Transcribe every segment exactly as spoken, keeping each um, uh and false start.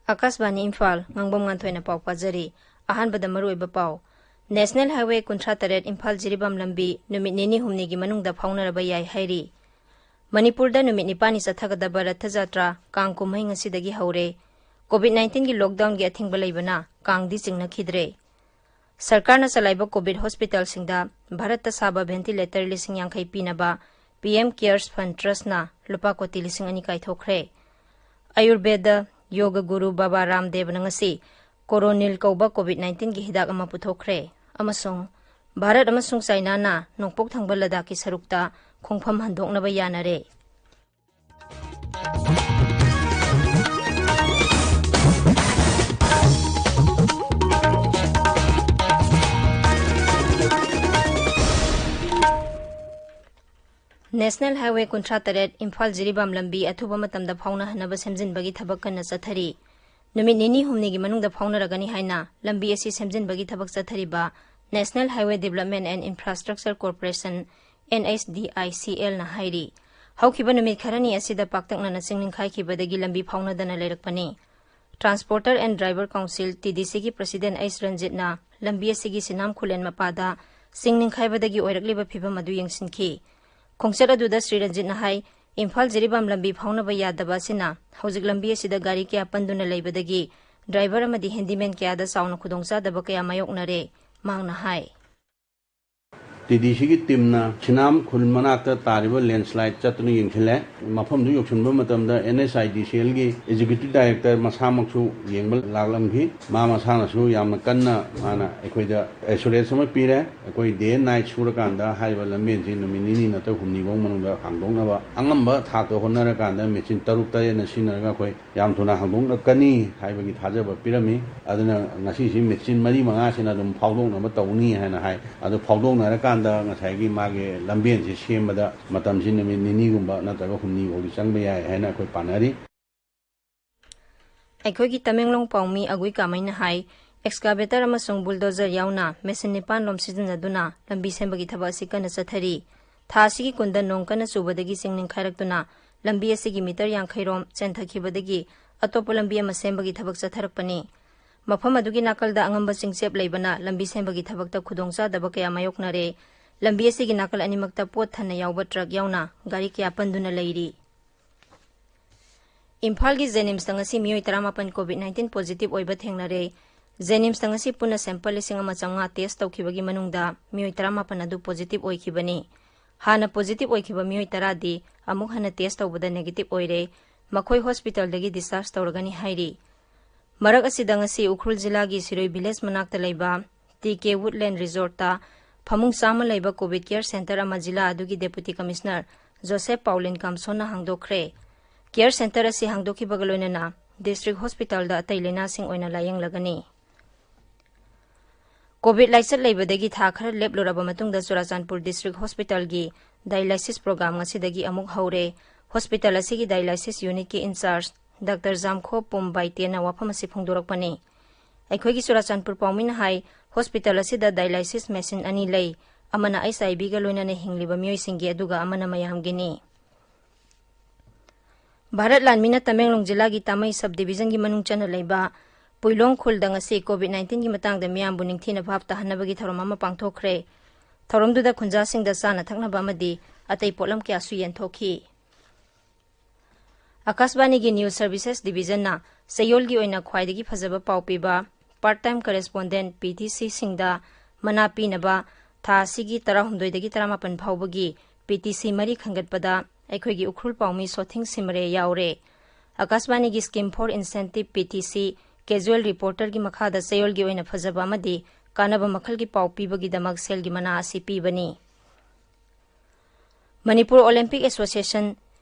ꯑꯥꯀꯥꯁꯕꯥꯅꯤ ꯏꯝꯐꯥꯜ, ꯉꯥꯡꯕꯝ ꯉꯥꯟꯊꯣꯏꯅ ꯄꯥꯎ ꯄꯥꯖꯔꯤ꯫ ꯑꯍꯥꯟꯕꯗ ꯃꯔꯨꯑꯣꯏꯕ ꯄꯥꯎ꯫ ꯅꯦꯁꯅꯦꯜ ꯍꯥꯏꯋꯦ ꯀꯨꯟꯊ꯭ꯔꯥ ꯇꯔꯦꯠ ꯏꯝꯐꯥꯜ ꯖꯤꯔꯤꯕꯥꯝ ꯂꯝꯕꯤ ꯅꯨꯃꯤꯠ ꯅꯤꯅꯤ ꯍꯨꯝꯅꯤꯒꯤ ꯃꯅꯨꯡꯗ ꯐꯥꯎꯅꯔꯕ ꯌꯥꯏ ꯍꯥꯏꯔꯤ꯫ ꯃꯅꯤꯄꯨꯔꯗ ꯅꯨꯃꯤꯠ ꯅꯤꯄꯥꯟꯅꯤ ꯆꯠꯊꯒꯗꯕ ꯔꯊ ꯖꯥꯇ꯭ꯔꯥ ꯀꯥꯡ ꯀꯨꯝꯍꯩ ꯉꯁꯤꯗꯒꯤ ꯍꯧꯔꯦ꯫ ꯀꯣꯚꯤꯗ ꯅꯥꯏꯟꯇꯤꯟꯒꯤ ꯂꯣꯛꯗꯥꯎꯟꯒꯤ ꯑꯊꯤꯡꯕ ꯂꯩꯕꯅ ꯀꯥꯡꯗꯤ ꯆꯤꯡꯅꯈꯤꯗ꯭ꯔꯦ꯫ ꯁꯔꯀꯥꯔꯅ ꯆꯂꯥꯏꯕ ꯀꯣꯚꯤꯗ ꯍꯣꯁꯄꯤꯇꯥꯜꯁꯤꯡꯗ ꯚꯥꯔꯠꯇ ꯁꯥꯕ ꯚꯦꯟꯇꯤꯂꯦꯇꯔ ꯂꯤꯁꯤꯡ ꯌꯥꯡꯈꯩ ꯄꯤꯅꯕ ꯄꯤ ꯑꯦꯝ ꯀꯤꯌꯔꯁ ꯐꯟꯗ ꯇ꯭ꯔꯁꯅ ꯂꯨꯄꯥ ꯀꯣꯇꯤ ꯂꯤꯁꯤꯡ ꯑꯅꯤ ꯀꯥꯏꯊꯣꯛꯈ꯭ꯔꯦ꯫ ꯑꯌꯨꯔꯕꯦꯗ ꯌꯣꯒ ꯒꯨꯔꯨ ꯕꯥꯕꯥ ꯔꯥꯝꯗꯦꯕꯅ ꯉꯁꯤ ꯀꯣꯔꯣꯅꯤꯜ ꯀꯧꯕ ꯀꯣꯚꯤꯗ ꯅꯥꯏꯟꯇꯤꯟꯒꯤ ꯍꯤꯗꯥꯛ ꯑꯃ ꯄꯨꯊꯣꯛꯈ꯭ꯔꯦ ꯑꯃꯁꯨꯡ ꯚꯥꯔꯠ ꯑꯃꯁꯨꯡ ꯆꯥꯏꯅꯥꯅ ꯅꯣꯡꯄꯣꯛ ꯊꯪꯕ ꯂꯗꯥꯈꯀꯤ ꯁꯔꯨꯛꯇ ꯈꯣꯡꯐꯝ ꯍꯟꯗꯣꯛꯅꯕ ꯌꯥꯅꯔꯦ꯫ ꯅꯦꯁꯅꯦꯜ ꯍꯥꯏꯋꯦ ꯀꯨꯟꯊ꯭ꯔꯥ ꯇꯔꯦꯠ ꯏꯝꯐꯥꯜ ꯖꯤꯔꯤꯕꯥꯝ ꯂꯝꯕꯤ ꯑꯊꯨꯕ ꯃꯇꯝꯗ ꯐꯥꯎꯅꯍꯟꯅꯕ ꯁꯦꯝꯖꯤꯟꯕꯒꯤ ꯊꯕꯛ ꯀꯟꯅ ꯆꯠꯊꯔꯤ꯫ ꯅꯨꯃꯤꯠ ꯅꯤꯅꯤ ꯍꯨꯝꯅꯤꯒꯤ ꯃꯅꯨꯡꯗ ꯐꯥꯎꯅꯔꯒꯅꯤ ꯍꯥꯏꯅ ꯂꯝꯕꯤ ꯑꯁꯤ ꯁꯦꯝꯖꯤꯟꯕꯒꯤ ꯊꯕꯛ ꯆꯠꯊꯔꯤꯕ National Highway Development and Infrastructure Corporation, N H D I C L ꯅ ꯍꯥꯏꯔꯤ꯫ ꯍꯧꯈꯤꯕ ꯅꯨꯃꯤꯠ ꯈꯔꯅꯤ ꯑꯁꯤꯗ ꯄꯥꯛꯇꯛꯅꯅ ꯆꯤꯡ ꯅꯤꯡꯈꯥꯏꯈꯤꯕꯗꯒꯤ ꯂꯝꯕꯤ ꯐꯥꯎꯅꯗꯅ ꯂꯩꯔꯛꯄꯅꯤ꯫ Transporter and Driver Council, T D C ꯒꯤ President H ꯔꯟꯖꯤꯠꯅ ꯂꯝꯕꯤ ꯑꯁꯤꯒꯤ ꯁꯤꯅꯥꯝ ꯈꯨꯂꯦꯟ ꯃꯄꯥꯗ ꯆꯤꯡ ꯅꯤꯡꯈꯥꯏꯕꯗꯒꯤ ꯑꯣꯏꯔꯛꯂꯤꯕ ꯐꯤꯚꯝ ꯑꯗꯨ ꯌꯦꯡꯁꯤꯟꯈꯤ꯫ ꯈꯣꯡꯆꯠ ꯑꯗꯨꯗ ꯁ꯭ꯔꯤ ꯔꯟꯖꯤꯠꯅ ꯍꯥꯏ, ꯏꯝꯐꯥꯜ ꯖꯤꯔꯤꯕꯥꯝ ꯂꯝꯕꯤ ꯐꯥꯎꯅꯕ ꯌꯥꯗꯕ ꯑꯁꯤꯅ ꯍꯧꯖꯤꯛ ꯂꯝꯕꯤ ꯑꯁꯤꯗ ꯒꯥꯔꯤ ꯀꯌꯥ ꯄꯟꯗꯨꯅ ꯂꯩꯕꯗꯒꯤ ꯗ꯭ꯔꯥꯏꯚꯔ ꯑꯃꯗꯤ ꯍꯦꯟꯗꯤꯃꯦꯟ ꯀꯌꯥꯗ ꯆꯥꯎꯅ ꯈꯨꯗꯣꯡꯆꯥꯗꯕ ꯀꯌꯥ ꯃꯥꯌꯣꯛꯅꯔꯦ꯫ ꯃꯍꯥꯛꯅ ꯍꯥꯏ꯫ T D C ꯒꯤ ꯇꯤꯝꯅ ꯁꯤꯅꯥꯝ ꯈꯨꯜ ꯃꯅꯥꯛꯇ ꯇꯥꯔꯤꯕ ꯂꯦꯟꯁ꯭ꯂꯥꯏꯗ ꯆꯠꯇꯨꯅ ꯌꯦꯡꯁꯤꯜꯂꯦ꯫ ꯃꯐꯝꯗꯨ ꯌꯧꯁꯤꯟꯕ ꯃꯇꯝꯗ N H I D C L ꯒꯤ Executive Director ꯃꯁꯥꯃꯛꯁꯨ ꯌꯦꯡꯕ ꯂꯥꯛꯂꯝꯈꯤ꯫ ꯃꯥ ꯃꯁꯥꯅꯁꯨ ꯌꯥꯝꯅ ꯀꯟꯅ ꯃꯥꯅ ꯑꯩꯈꯣꯏꯗ assurance ꯑꯃ ꯄꯤꯔꯦ꯫ ꯑꯩꯈꯣꯏ day and night ꯁꯨꯔꯀꯥꯟꯗ ꯍꯥꯏꯔꯤꯕ ꯂꯝꯕꯦꯟꯁꯤ ꯅꯨꯃꯤꯠ ꯅꯤꯅꯤ ꯅꯠꯇ꯭ꯔꯒ ꯍꯨꯝꯅꯤꯐꯧ ꯃꯅꯨꯡꯗ ꯍꯥꯡꯗꯣꯛꯅꯕ ꯑꯉꯝꯕ ꯊꯥꯛꯇ ꯍꯣꯠꯅꯔꯀꯥꯟꯗ ꯃꯦꯆꯤꯟ ꯇꯔꯨꯛ ꯇꯔꯦꯠꯅ ꯁꯤꯖꯤꯟꯅꯔꯒ ꯑꯩꯈꯣꯏ ꯌꯥꯝ ꯊꯨꯅ ꯍꯥꯡꯗꯣꯛꯂꯛꯀꯅꯤ ꯍꯥꯏꯕꯒꯤ ꯊꯥꯖꯕ ꯄꯤꯔꯝꯃꯤ꯫ ꯑꯗꯨꯅ ꯉꯁꯤꯁꯤ ꯃꯦꯆꯤꯟ ꯃꯔꯤ ꯃꯉꯥꯁꯤꯅ ꯑꯗꯨꯝ ꯐꯥꯎꯗꯣꯛꯅꯕ ꯇꯧꯅꯤ ꯍꯥꯏꯅ ꯍꯥꯏ꯫ ꯑꯗꯨ ꯐꯥꯎꯗꯣꯛꯅꯔꯀꯥꯟꯗ ꯉꯁꯥꯏꯒꯤ ꯃꯥꯒꯤ ꯂꯝꯕꯦꯟꯁꯤ ꯁꯦꯝꯕꯗ ꯃꯇꯝꯁꯤ ꯅꯨꯃꯤꯠ ꯅꯤꯅꯤꯒꯨꯝꯕ ꯅꯠꯇ꯭ꯔꯒ ꯍꯨꯝꯅꯤ ꯐꯥꯎꯗꯤ ꯆꯪꯕ ꯌꯥꯏ ꯍꯥꯏꯅ ꯑꯩꯈꯣꯏ ꯄꯥꯅꯔꯤ꯫ ꯑꯩꯈꯣꯏꯒꯤ ꯇꯃꯦꯡꯂꯣꯡ ꯄꯥꯎꯃꯤ ꯑꯒꯨꯏ ꯀꯥꯃꯩꯅ ꯍꯥꯏ, excavator ꯑꯃꯁꯨꯡ bulldozer ꯌꯥꯎꯅ ꯃꯦꯁꯤꯟ ꯅꯤꯄꯥꯟ ꯔꯣꯝ ꯁꯤꯖꯤꯟꯅꯗꯨꯅ ꯂꯝꯕꯤ ꯁꯦꯝꯕꯒꯤ ꯊꯕꯛ ꯑꯁꯤ ꯀꯟꯅ ꯆꯠꯊꯔꯤ꯫ ꯊꯥ ꯑꯁꯤꯒꯤ ꯀꯨꯟꯗ ꯅꯣꯡ ꯀꯟꯅ ꯆꯨꯕꯗꯒꯤ ꯆꯤꯡ ꯅꯤꯡꯈꯥꯏꯔꯛꯇꯨꯅ ꯂꯝꯕꯤ ꯑꯁꯤꯒꯤ ꯃꯤꯇꯔ ꯌꯥꯡꯈꯩ ꯔꯣꯝ ꯆꯦꯟꯊꯈꯤꯕꯗꯒꯤ ꯑꯇꯣꯞꯄ ꯂꯝꯕꯤ ꯑꯃ ꯁꯦꯝꯕꯒꯤ ꯊꯕꯛ ꯆꯠꯊꯔꯛꯄꯅꯤ꯫ ꯃꯐꯝ ꯑꯗꯨꯒꯤ ꯅꯥꯀꯜꯗ ꯑꯉꯝꯕ ꯆꯤꯡꯆꯦꯞ ꯂꯩꯕꯅ ꯂꯝꯕꯤ ꯁꯦꯝꯕꯒꯤ ꯊꯕꯛꯇ ꯈꯨꯗꯣꯡꯆꯥꯗꯕ ꯀꯌꯥ ꯃꯥꯌꯣꯛꯅꯔꯦ꯫ ꯂꯝꯕꯤ ꯑꯁꯤꯒꯤ ꯅꯥꯀꯜ ꯑꯅꯤꯃꯛꯇ ꯄꯣꯠ ꯊꯟꯅ ꯌꯥꯎꯕ ꯇ꯭ꯔꯛ ꯌꯥꯎꯅ ꯒꯥꯔꯤ ꯀꯌꯥ ꯄꯟꯗꯨꯅ ꯂꯩꯔꯤ꯫ ꯏꯝꯐꯥꯜꯒꯤ ꯖꯦꯅꯤꯝꯁꯇ ꯉꯁꯤ ꯃꯤꯑꯣꯏ ꯇꯔꯥꯃꯥꯄꯟ COVID nineteen positive ꯑꯣꯏꯕ ꯊꯦꯡꯅꯔꯦ꯫ ꯖꯦꯅꯤꯝꯁꯇ ꯉꯁꯤ ꯄꯨꯟꯅ sample ꯂꯤꯁꯤꯡ ꯑꯃ ꯆꯥꯝꯃꯉꯥ test ꯇꯧꯈꯤꯕꯒꯤ ꯃꯅꯨꯡꯗ ꯃꯤꯑꯣꯏ ꯇꯔꯥꯃꯥꯄꯟ ꯑꯗꯨ positive ꯑꯣꯏꯈꯤꯕꯅꯤ꯫ ꯍꯥꯟꯅ positive ꯑꯣꯏꯈꯤꯕ ꯃꯤꯑꯣꯏ ꯇꯔꯥꯗꯤ ꯑꯃꯨꯛ ꯍꯟꯅ test ꯇꯧꯕꯗ negative ꯑꯣꯏꯔꯦ꯫ ꯃꯈꯣꯏ ꯍꯣꯁꯄꯤꯇꯥꯜꯗꯒꯤ discharge ꯇꯧꯔꯒꯅꯤ ꯍꯥꯏꯔꯤ꯫ ꯃꯔꯛ ꯑꯁꯤꯗ ꯉꯁꯤ ꯎꯈ꯭ꯔꯨꯜ ꯖꯤꯂꯥꯒꯤ ꯁꯤꯔꯣꯏ village ꯃꯅꯥꯛꯇ ꯂꯩꯕ ꯇꯤ ꯀꯦ Woodland Resortꯇ ꯐꯃꯨꯡ ꯆꯥꯝꯃ ꯂꯩꯕ COVID care center ꯑꯃ ꯖꯤꯂꯥ ꯑꯗꯨꯒꯤ Deputy Commissioner ꯖꯣꯁꯦꯐ ꯄꯥꯎꯂꯤꯟ ꯀꯥꯝꯁꯣꯟꯅ ꯍꯥꯡꯗꯣꯛꯈ꯭ꯔꯦ꯫ Care center ꯑꯁꯤ ꯍꯥꯡꯗꯣꯛꯈꯤꯕꯒ ꯂꯣꯏꯅꯅ district hospitalꯗ ꯑꯇꯩ ꯂꯥꯏꯅꯥꯁꯤꯡ ꯑꯣꯏꯅ ꯂꯥꯌꯦꯡꯂꯒꯅꯤ꯫ COVID ꯂꯥꯏꯆꯠ ꯂꯩꯕꯗꯒꯤ ꯊꯥ ꯈꯔ ꯂꯦꯞꯂꯨꯔꯕ ꯃꯇꯨꯡꯗ ꯆꯨꯔꯥꯆꯥꯟꯄꯨꯔ district hospitalꯒꯤ dialysis program ꯉꯁꯤꯗꯒꯤ ꯑꯃꯨꯛ ꯍꯧꯔꯦ꯫ Hospital ꯑꯁꯤꯒꯤ dialysis unitꯀꯤ in-charge ꯗꯥꯛꯇꯔ ꯖꯥꯝꯈꯣ ꯄꯨꯝ ꯕꯥꯏꯇꯦꯅ ꯋꯥꯐꯝ ꯑꯁꯤ ꯐꯣꯡꯗꯣꯔꯛꯄꯅꯤ꯫ ꯑꯩꯈꯣꯏꯒꯤ ꯆꯨꯔꯥꯆꯥꯟꯄꯨꯔ ꯄꯥꯎꯃꯤꯅ ꯍꯥꯏ, hospital ꯑꯁꯤꯗ dialysis machine ꯑꯅꯤ ꯂꯩ, ꯑꯃꯅ HIVꯒ ꯂꯣꯏꯅꯅ ꯍꯤꯡꯂꯤꯕ ꯃꯤꯑꯣꯏꯁꯤꯡꯒꯤ, ꯑꯗꯨꯒ ꯑꯃꯅ ꯃꯌꯥꯝꯒꯤꯅꯤ꯫ ꯚꯥꯔꯠ ꯂꯥꯟꯃꯤꯅ ꯇꯃꯦꯡꯂꯣꯡ ꯖꯤꯂꯥꯒꯤ ꯇꯥꯃꯩ sub divisionꯒꯤ ꯃꯅꯨꯡ ꯆꯟꯅ ꯂꯩꯕ ꯄꯨꯏꯂꯣꯡ ꯈꯨꯜꯗ ꯉꯁꯤ COVID nineteenꯒꯤ ꯃꯇꯥꯡꯗ ꯃꯤꯌꯥꯝꯕꯨ ꯅꯤꯡꯊꯤꯅ ꯚꯥꯞ ꯇꯥꯍꯟꯅꯕꯒꯤ ꯊꯧꯔꯝ ꯑꯃ ꯄꯥꯡꯊꯣꯛꯈ꯭ꯔꯦ꯫ ꯊꯧꯔꯝꯗꯨꯗ ꯈꯨꯟꯖꯥꯁꯤꯡꯗ ꯆꯥꯅ ꯊꯛꯅꯕ ꯑꯃꯗꯤ ꯑꯇꯩ ꯄꯣꯠꯂꯝ ꯀꯌꯥꯁꯨ ꯌꯦꯟꯊꯣꯛꯈꯤ꯫ ꯑꯀꯥꯁꯕꯥꯅꯤꯒꯤ news services divisionꯅ ꯆꯌꯣꯜꯒꯤ ꯑꯣꯏꯅ ꯈ꯭ꯋꯥꯏꯗꯒꯤ ꯐꯖꯕ ꯄꯥꯎ ꯄꯤꯕ part time correspondent, PTCꯁꯤꯡꯗ ꯃꯅꯥ ꯄꯤꯅꯕ ꯊꯥ ꯑꯁꯤꯒꯤ ꯇꯔꯥꯍꯨꯝꯗꯣꯏꯗꯒꯤ ꯇꯔꯥꯃꯥꯄꯟ ꯐꯥꯎꯕꯒꯤ PTC ꯃꯔꯤ ꯈꯟꯒꯠꯄꯗ ꯑꯩꯈꯣꯏꯒꯤ ꯎꯈ꯭ꯔꯨꯜ ꯄꯥꯎꯃꯤ ꯁꯣꯊꯤꯡ ꯁꯤꯃꯔꯦ ꯌꯥꯎꯔꯦ꯫ ꯑꯀꯥꯁꯕꯥꯅꯤꯒꯤ Scheme for Incentive, PTC casual reporterꯒꯤ ꯃꯈꯥꯗ ꯆꯌꯣꯜꯒꯤ ꯑꯣꯏꯅ ꯐꯖꯕ ꯑꯃꯗꯤ ꯀꯥꯟꯅꯕ ꯃꯈꯜꯒꯤ ꯄꯥꯎ ꯄꯤꯕꯒꯤꯗꯃꯛ ꯁꯦꯜꯒꯤ ꯃꯅꯥ ꯑꯁꯤ ꯄꯤꯕꯅꯤ꯫ ꯃꯅꯤꯄꯨꯔ Olympic Association,